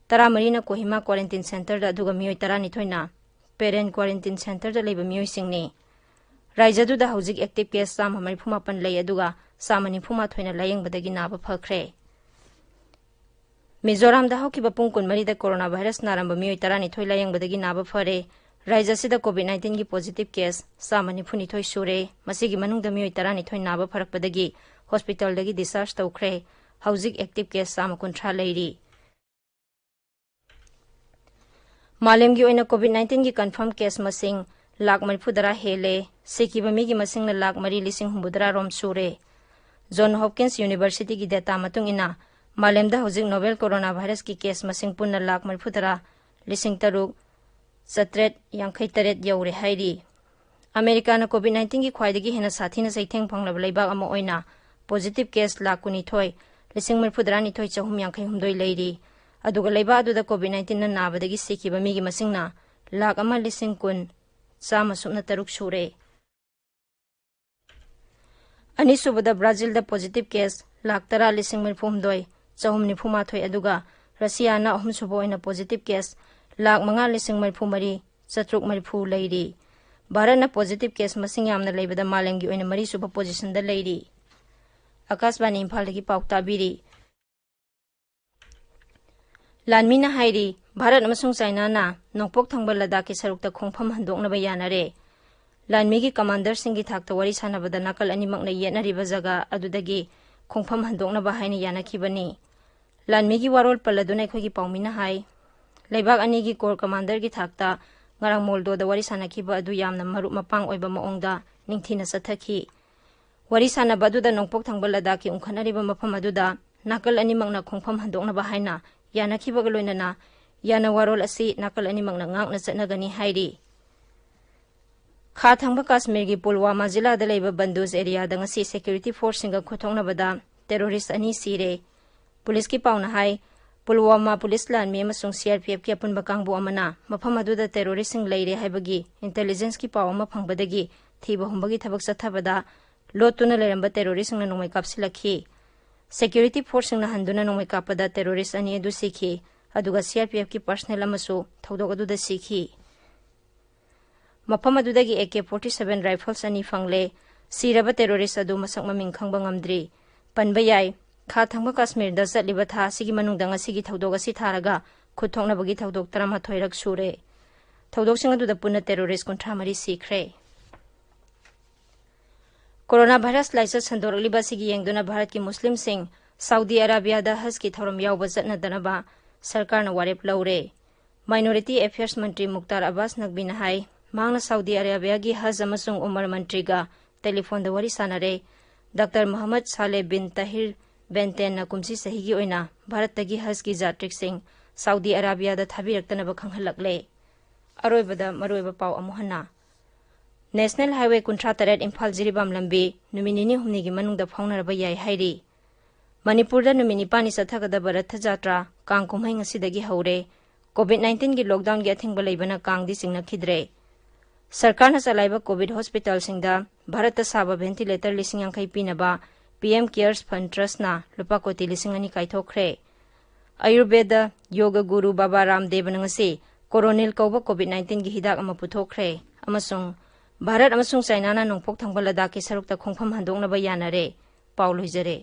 ꯇꯔꯥꯃꯔꯤꯅ ꯀꯣꯍꯤꯃꯥ ꯀ꯭ꯋꯥꯔꯦꯟꯇꯤꯟ ꯁꯦꯟꯇꯔꯗ, ꯑꯗꯨꯒ ꯃꯤꯑꯣꯏ ꯇꯔꯥꯅꯤꯊꯣꯏꯅ ꯄꯦꯔꯦꯟ ꯀ꯭ꯋꯥꯔꯦꯟꯇꯤꯟ ꯁꯦꯟꯇꯔꯗ ꯂꯩꯕ ꯃꯤꯑꯣꯏꯁꯤꯡꯅꯤ꯫ ꯔꯥꯖ꯭ꯌ ꯑꯗꯨꯗ ꯍꯧꯖꯤꯛ ꯑꯦꯛꯇꯤꯚ ꯀꯦꯁ ꯆꯥꯝꯃ ꯃꯔꯤꯐꯨ ꯃꯥꯄꯟ ꯂꯩ, ꯑꯗꯨꯒ ꯆꯥꯝꯃ ꯅꯤꯐꯨ ꯃꯥꯊꯣꯏꯅ ꯂꯥꯌꯦꯡꯕꯗꯒꯤ ꯅꯥꯕ ꯐꯈ꯭ꯔꯦ꯫ ꯃꯤꯖꯣꯔꯥꯝꯗ ꯍꯧꯈꯤꯕ ꯄꯨꯡ ꯀꯨꯟꯃꯔꯤꯗ ꯀꯣꯔꯣꯅꯥ ꯚꯥꯏꯔꯁ ꯅꯥꯔꯝꯕ ꯃꯤꯑꯣꯏ ꯇꯔꯥꯅꯤꯊꯣꯏ ꯂꯥꯌꯦꯡꯕꯗꯒꯤ ꯅꯥꯕ ꯐꯔꯦ꯫ ꯔꯥꯖ꯭ꯌ ꯑꯁꯤꯗ ꯀꯣꯚꯤꯗ ꯅꯥꯏꯟꯇꯤꯟꯒꯤ ꯄꯣꯖꯤꯇꯤꯚ ꯀꯦꯁ ꯆꯥꯝꯃ ꯅꯤꯐꯨꯅꯤꯊꯣꯏ ꯁꯨꯔꯦ꯫ ꯃꯁꯤꯒꯤ ꯃꯅꯨꯡꯗ ꯃꯤꯑꯣꯏ ꯇꯔꯥꯅꯤꯊꯣꯏ ꯅꯥꯕ ꯐꯔꯛꯄꯗꯒꯤ ꯍꯣꯁꯄꯤꯇꯥꯜꯗꯒꯤ ꯗꯤꯁꯆꯥꯔꯖ ꯇꯧꯈ꯭ꯔꯦ꯫ ꯍꯧꯖꯤꯛ ꯑꯦꯛꯇꯤꯚ ꯀꯦꯁ ꯆꯥꯝꯃ ꯀꯨꯟꯊ꯭ꯔꯥ ꯂꯩꯔꯤ꯫ ꯃꯥꯂꯦꯝꯒꯤ ꯑꯣꯏꯅ ꯀꯣꯚꯤꯗ ꯅꯥꯏꯟꯇꯤꯟꯒꯤ ꯀꯟꯐꯥꯔꯝ ꯀꯦꯁ ꯃꯁꯤꯡ ꯂꯥꯈ ꯃꯔꯤꯐꯨꯇꯔꯥ ꯍꯦꯜꯂꯦ꯫ ꯁꯤꯈꯤꯕ ꯃꯤꯒꯤ ꯃꯁꯤꯡꯅ ꯂꯥꯈ ꯃꯔꯤ ꯂꯤꯁꯤꯡ ꯍꯨꯝꯐꯨꯇꯔꯥ ꯔꯣꯝ ꯁꯨꯔꯦ꯫ ꯖꯣꯟ ꯍꯣꯞꯀꯤꯟꯁ ꯌꯨꯅꯤꯚꯔꯁꯤꯇꯤꯒꯤ ꯗꯦꯇꯥ ꯃꯇꯨꯡ ꯏꯟꯅ, ꯃꯥꯂꯦꯝꯗ ꯍꯧꯖꯤꯛ ꯅꯣꯚꯦꯜ ꯀꯣꯔꯣꯅꯥ ꯚꯥꯏꯔꯁꯀꯤ ꯀꯦꯁ ꯃꯁꯤꯡ ꯄꯨꯟꯅ ꯂꯥꯈ ꯃꯔꯤꯐꯨꯇꯔꯥ ꯂꯤꯁꯤꯡ ꯇꯔꯨꯛ ꯆꯥꯇ꯭ꯔꯦꯠ ꯌꯥꯡꯈꯩ ꯇꯔꯦꯠ ꯌꯧꯔꯦ ꯍꯥꯏꯔꯤ꯫ ꯑꯃꯦꯔꯤꯀꯥꯅ ꯀꯣꯚꯤꯗ ꯅꯥꯏꯟꯇꯤꯟꯒꯤ ꯈ꯭ꯋꯥꯏꯗꯒꯤ ꯍꯦꯟꯅ ꯁꯥꯊꯤꯅ ꯆꯩꯊꯦꯡ ꯐꯪꯂꯕ ꯂꯩꯕꯥꯛ ꯑꯃ ꯑꯣꯏꯅ ꯄꯣꯖꯤꯇꯤꯚ ꯀꯦꯁ ꯂꯥꯈ ꯀꯨꯟꯅꯤꯊꯣꯏ ꯂꯤꯁꯤꯡ ꯃꯔꯤꯐꯨꯇꯔꯥꯅꯤꯊꯣꯏ ꯆꯍꯨꯝ ꯌꯥꯡꯈꯩ ꯍꯨꯝꯗꯣꯏ ꯂꯩꯔꯤ꯫ ꯑꯗꯨꯒ ꯂꯩꯕꯥꯛ ꯑꯗꯨꯗ ꯀꯣꯚꯤꯗ ꯅꯥꯏꯟꯇꯤꯟꯅ ꯅꯥꯕꯗꯒꯤ ꯁꯤꯈꯤꯕ ꯃꯤꯒꯤ ꯃꯁꯤꯡꯅ ꯂꯥꯈ ꯑꯃ ꯂꯤꯁꯤꯡ ꯀꯨꯟ ꯆꯥꯝꯃ ꯁꯨꯞꯅ ꯇꯔꯨꯛ ꯁꯨꯔꯦ꯫ ꯑꯅꯤꯁꯨꯕꯗ ꯕ꯭ꯔꯥꯖꯤꯜꯗ ꯄꯣꯖꯤꯇꯤꯚ ꯀꯦꯁ ꯂꯥꯈ ꯇꯔꯥ ꯂꯤꯁꯤꯡ ꯃꯔꯤꯐꯨ ꯍꯨꯝꯗꯣꯏ ꯆꯍꯨꯝ ꯅꯤꯐꯨ ꯃꯥꯊꯣꯏ, ꯑꯗꯨꯒ ꯔꯁꯤꯌꯥꯅ ꯑꯍꯨꯝꯁꯨꯕ ꯑꯣꯏꯅ ꯄꯣꯖꯤꯇꯤꯚ ꯀꯦꯁ ꯂꯥꯈ ꯃꯉꯥ ꯂꯤꯁꯤꯡ ꯃꯔꯤꯐꯨ ꯃꯔꯤ ꯆꯥꯇ꯭ꯔꯨꯛ ꯃꯔꯤꯐꯨ ꯂꯩꯔꯤ꯫ ꯚꯥꯔꯠꯅ ꯄꯣꯖꯤꯇꯤꯚ ꯀꯦꯁ ꯃꯁꯤꯡ ꯌꯥꯝꯅ ꯂꯩꯕꯗ ꯃꯥꯂꯦꯝꯒꯤ ꯑꯣꯏꯅ ꯃꯔꯤꯁꯨꯕ ꯄꯣꯖꯤꯁꯟꯗ ꯂꯩꯔꯤ꯫ ꯑꯀꯥꯁꯕꯥꯅꯤ ꯏꯝꯐꯥꯜꯗꯒꯤ ꯄꯥꯎ ꯇꯥꯕꯤꯔꯤ꯫ ꯂꯥꯟꯃꯤꯅ ꯍꯥꯏꯔꯤ, ꯚꯥꯔꯠ ꯑꯃꯁꯨꯡ ꯆꯥꯏꯅꯥꯅ ꯅꯣꯡꯄꯣꯛ ꯊꯪꯕ ꯂꯗꯥꯈꯀꯤ ꯁꯔꯨꯛꯇ ꯈꯣꯡꯐꯝ ꯍꯟꯗꯣꯛꯅꯕ ꯌꯥꯅꯔꯦ꯫ ꯂꯥꯟꯃꯤꯒꯤ ꯀꯃꯥꯟꯗꯔꯁꯤꯡꯒꯤ ꯊꯥꯛꯇ ꯋꯥꯔꯤ ꯁꯥꯟꯅꯕꯗ ꯅꯥꯀꯜ ꯑꯅꯤꯃꯛꯅ ꯌꯦꯠꯅꯔꯤꯕ ꯖꯒꯥ ꯑꯗꯨꯗꯒꯤ ꯈꯣꯡꯐꯝ ꯍꯟꯗꯣꯛꯅꯕ ꯍꯥꯏꯅ ꯌꯥꯅꯈꯤꯕꯅꯤ꯫ ꯂꯥꯟꯃꯤꯒꯤ ꯋꯥꯔꯣꯜ ꯄꯜꯂꯗꯨꯅ ꯑꯩꯈꯣꯏꯒꯤ ꯄꯥꯎꯃꯤꯅ ꯍꯥꯏ, ꯂꯩꯕꯥꯛ ꯑꯅꯤꯒꯤ ꯀꯣꯔ ꯀꯃꯥꯟꯗꯔꯒꯤ ꯊꯥꯛꯇ ꯉꯔꯥꯡ ꯃꯣꯜꯗꯣꯗ ꯋꯥꯔꯤ ꯁꯥꯟꯅꯈꯤꯕ ꯑꯗꯨ ꯌꯥꯝꯅ ꯃꯔꯨꯞ ꯃꯄꯥꯡ ꯑꯣꯏꯕ ꯃꯑꯣꯡꯗ ꯅꯤꯡꯊꯤꯅ ꯆꯠꯊꯈꯤ꯫ ꯋꯥꯔꯤ ꯁꯥꯟꯅꯕ ꯑꯗꯨꯗ ꯅꯣꯡꯄꯣꯛ ꯊꯪꯕ ꯂꯗꯥꯈꯀꯤ ꯎꯪꯈꯠꯅꯔꯤꯕ ꯃꯐꯝ ꯑꯗꯨꯗ ꯅꯥꯀꯜ ꯑꯅꯤꯃꯛꯅ ꯈꯣꯡꯐꯝ ꯍꯟꯗꯣꯛꯅꯕ ꯍꯥꯏꯅ ꯌꯥꯅꯈꯤꯕꯒ ꯂꯣꯏꯅꯅ ꯌꯥꯅ ꯋꯥꯔꯣꯜ ꯑꯁꯤ ꯅꯥꯀꯜ ꯑꯅꯤꯃꯛꯅ ꯉꯥꯛꯅ ꯆꯠꯅꯒꯅꯤ ꯍꯥꯏꯔꯤ꯫ ꯈꯥ ꯊꯪꯕ ꯀꯥꯁꯃꯤꯔꯒꯤ ꯄꯨꯜꯋꯥꯃꯥ ꯖꯤꯂꯥꯗ ꯂꯩꯕ ꯕꯟꯗꯨꯖ ꯑꯦꯔꯤꯌꯥꯗ ꯉꯁꯤ ꯁꯦꯀ꯭ꯌꯨꯔꯤꯇꯤ ꯐꯣꯔꯁꯁꯤꯡꯒ ꯈꯨꯠꯊꯣꯛꯅꯕꯗ ꯇꯦꯔꯣꯔꯤꯁ ꯑꯅꯤ ꯁꯤꯔꯦ꯫ ꯄꯨꯂꯤꯁꯀꯤ ꯄꯥꯎꯅ ꯍꯥꯏ, ꯄꯨꯜꯋꯥꯃꯥ ꯄꯨꯂꯤꯁ ꯂꯥꯟꯃꯤ ꯑꯃꯁꯨꯡ ꯁꯤ ꯑꯥꯔ ꯄꯤ ꯑꯦꯐꯀꯤ ꯑꯄꯨꯟꯕ ꯀꯥꯡꯕꯨ ꯑꯃꯅ ꯃꯐꯝ ꯑꯗꯨꯗ ꯇꯦꯔꯣꯔꯤꯁꯁꯤꯡ ꯂꯩꯔꯦ ꯍꯥꯏꯕꯒꯤ ꯏꯟꯇꯦꯂꯤꯖꯦꯟꯁꯀꯤ ꯄꯥꯎ ꯑꯃ ꯐꯪꯕꯗꯒꯤ ꯊꯤꯕ ꯍꯨꯝꯕꯒꯤ ꯊꯕꯛ ꯆꯠꯊꯕꯗ ꯂꯣꯠꯇꯨꯅ ꯂꯩꯔꯝꯕ ꯇꯦꯔꯣꯔꯤꯁꯁꯤꯡꯅ ꯅꯣꯡꯃꯩ ꯀꯥꯞꯁꯤꯜꯂꯛꯈꯤ꯫ ꯁꯦꯀ꯭ꯌꯨꯔꯤꯇꯤ ꯐꯣꯔꯁꯁꯤꯡꯅ ꯍꯟꯗꯨꯅ ꯅꯣꯡꯃꯩ ꯀꯥꯞꯄꯗ ꯇꯦꯔꯣꯔꯤꯁ ꯑꯅꯤ ꯑꯗꯨ ꯁꯤꯈꯤ, ꯑꯗꯨꯒ ꯁꯤ ꯑꯥꯔ ꯄꯤ ꯑꯦꯐꯀꯤ ꯄꯔꯁꯅꯦꯜ ꯑꯃꯁꯨ ꯊꯧꯗꯣꯛ ꯑꯗꯨꯗ ꯁꯤꯈꯤ꯫ ꯃꯐꯝ ꯑꯗꯨꯗꯒꯤ A K forty seven rifles ꯑꯅꯤ ꯐꯪꯂꯦ꯫ ꯁꯤꯔꯕ ꯇꯦꯔꯣꯔꯤꯁ ꯑꯗꯨ ꯃꯁꯛ ꯃꯃꯤꯡ ꯈꯪꯕ ꯉꯝꯗ꯭ꯔꯤ꯫ ꯄꯟꯕ ꯌꯥꯏ, ꯈꯥ ꯊꯪꯕ ꯀꯥꯁꯃꯤꯔꯗ ꯆꯠꯂꯤꯕ ꯊꯥ ꯑꯁꯤꯒꯤ ꯃꯅꯨꯡꯗ ꯉꯁꯤꯒꯤ ꯊꯧꯗꯣꯛ ꯑꯁꯤ ꯊꯥꯔꯒ ꯈꯨꯠ ꯊꯣꯛꯅꯕꯒꯤ ꯊꯧꯗꯣꯛ ꯇꯔꯥꯃꯥꯊꯣꯏꯔꯛ ꯁꯨꯔꯦ꯫ ꯊꯧꯗꯣꯛꯁꯤꯡ ꯑꯗꯨꯗ ꯄꯨꯟꯅ ꯇꯦꯔꯣꯔꯤꯁ ꯀꯨꯟꯊ꯭ꯔꯥ ꯃꯔꯤ ꯁꯤꯈ꯭ꯔꯦ꯫ ꯀꯣꯔꯣꯅꯥ ꯚꯥꯏꯔꯁ ꯂꯥꯏꯆꯠ ꯁꯟꯗꯣꯔꯛꯂꯤꯕ ꯑꯁꯤꯒꯤ ꯌꯦꯡꯗꯨꯅ ꯚꯥꯔꯠꯀꯤ ꯃꯨꯁꯂꯤꯝꯁꯤꯡ ꯁꯥꯎꯗꯤ ꯑꯔꯥꯕꯤꯌꯥꯗ ꯍꯖꯀꯤ ꯊꯧꯔꯝ ꯌꯥꯎꯕ ꯆꯠꯅꯗꯅꯕ ꯁꯔꯀꯥꯔꯅ ꯋꯥꯔꯦꯞ ꯂꯧꯔꯦ꯫ ꯃꯥꯏꯅꯣꯔꯤꯇꯤ ꯑꯦꯐꯤꯌꯔꯁ ꯃꯟꯇ꯭ꯔꯤ ꯃꯨꯛꯇꯥꯔ ꯑꯕꯥꯁ ꯅꯛꯕꯤꯅ ꯍꯥꯏ, ꯃꯍꯥꯛꯅ ꯁꯥꯎꯗꯤ ꯑꯔꯥꯕꯤꯌꯥꯒꯤ ꯍꯖ ꯑꯃꯁꯨꯡ ꯎꯃꯔ ꯃꯟꯇ꯭ꯔꯤꯒ ꯇꯦꯂꯤꯐꯣꯟꯗ ꯋꯥꯔꯤ ꯁꯥꯟꯅꯔꯦ꯫ ꯗꯥꯛꯇꯔ ꯃꯍꯝꯃꯗ ꯁꯥꯂꯦ ꯕꯤꯟ ꯇꯥꯍꯤꯔ ꯕꯦꯟꯇꯦꯟꯅ ꯀꯨꯝꯁꯤ ꯆꯍꯤꯒꯤ ꯑꯣꯏꯅ ꯚꯥꯔꯠꯇꯒꯤ ꯍꯖꯀꯤ ꯖꯥꯇ꯭ꯔꯤꯛꯁꯤꯡ ꯁꯥꯎꯗꯤ ꯑꯔꯥꯕꯤꯌꯥꯗ ꯊꯥꯕꯤꯔꯛꯇꯅꯕ ꯈꯪꯍꯜꯂꯛꯂꯦ꯫ ꯑꯔꯣꯏꯕꯗ ꯃꯔꯨꯑꯣꯏꯕ ꯄꯥꯎ ꯑꯃꯨꯛ ꯍꯟꯅ꯫ ꯅꯦꯁꯅꯦꯜ ꯍꯥꯏꯋꯦ ꯀꯨꯟꯊ꯭ꯔꯥ ꯇꯔꯦꯠ ꯏꯝꯐꯥꯜ ꯖꯤꯔꯤꯕꯥꯝ ꯂꯝꯕꯤ ꯅꯨꯃꯤꯠ ꯅꯤꯅꯤ ꯍꯨꯝꯅꯤꯒꯤ ꯃꯅꯨꯡꯗ ꯐꯥꯎꯅꯔꯕ ꯌꯥꯏ ꯍꯥꯏꯔꯤ꯫ ꯃꯅꯤꯄꯨꯔꯗ ꯅꯨꯃꯤꯠ ꯅꯤꯄꯥꯟꯅꯤ ꯆꯠꯊꯒꯗꯕ ꯔꯊ ꯖꯥꯇ꯭ꯔꯥ ꯀꯥꯡ ꯀꯨꯝꯍꯩ ꯉꯁꯤꯗꯒꯤ ꯍꯧꯔꯦ꯫ ꯀꯣꯚꯤꯗ ꯅꯥꯏꯟꯇꯤꯟꯒꯤ ꯂꯣꯛꯗꯥꯎꯟꯒꯤ ꯑꯊꯤꯡꯕ ꯂꯩꯕꯅ ꯀꯥꯡꯗꯤ ꯆꯤꯡꯅꯈꯤꯗ꯭ꯔꯦ꯫ ꯁꯔꯀꯥꯔꯅ ꯆꯂꯥꯏꯕ ꯀꯣꯚꯤꯗ ꯍꯣꯁꯄꯤꯇꯥꯜꯁꯤꯡꯗ ꯚꯥꯔꯠꯇ ꯁꯥꯕ ꯚꯦꯟꯇꯤꯂꯦꯇꯔ ꯂꯤꯁꯤꯡ ꯌꯥꯡꯈꯩ ꯄꯤꯅꯕ ꯄꯤ ꯑꯦꯝ ꯀꯤꯌꯔꯁ ꯐꯟꯗ ꯇ꯭ꯔꯁꯅ ꯂꯨꯄꯥ ꯀꯣꯇꯤ ꯂꯤꯁꯤꯡ ꯑꯅꯤ ꯀꯥꯏꯊꯣꯛꯈ꯭ꯔꯦ꯫ ꯑꯌꯨꯔꯕꯦꯗ ꯌꯣꯒ ꯒꯨꯔꯨ ꯕꯥꯕꯥ ꯔꯥꯝꯗꯦꯕꯅ ꯉꯁꯤ ꯀꯣꯔꯣꯅꯤꯜ ꯀꯧꯕ ꯀꯣꯚꯤꯗ ꯅꯥꯏꯟꯇꯤꯟꯒꯤ ꯍꯤꯗꯥꯛ ꯑꯃ ꯄꯨꯊꯣꯛꯈ꯭ꯔꯦ ꯑꯃꯁꯨꯡ ꯚꯥꯔꯠ ꯑꯃꯁꯨꯡ ꯆꯥꯏꯅꯥꯅ ꯅꯣꯡꯄꯣꯛ ꯊꯪꯕ ꯂꯗꯥꯈꯀꯤ ꯁꯔꯨꯛꯇ ꯈꯣꯡꯐꯝ ꯍꯟꯗꯣꯛꯅꯕ ꯌꯥꯅꯔꯦ꯫ ꯄꯥꯎ ꯂꯣꯏꯖꯔꯦ꯫